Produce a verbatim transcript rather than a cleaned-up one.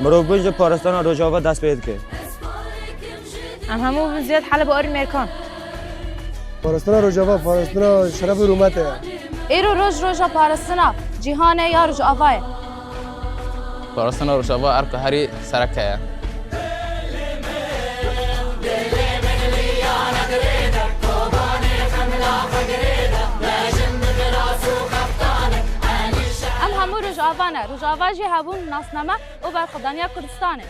Mirovbûn ji parastina Rojava dest pê dike. Em hemû bûn ziyad Heleb û Ermêrkan. Parastina Rojava, parastina şeref û rûmetê ye. Îro roj roja parastina cîhanê ya Rojava ye. Parastina Rojava erka herî sereke ye. Em hemû Rojava ne. Rojava jî hebûn nasname û berxwedaniya Kurdistanê.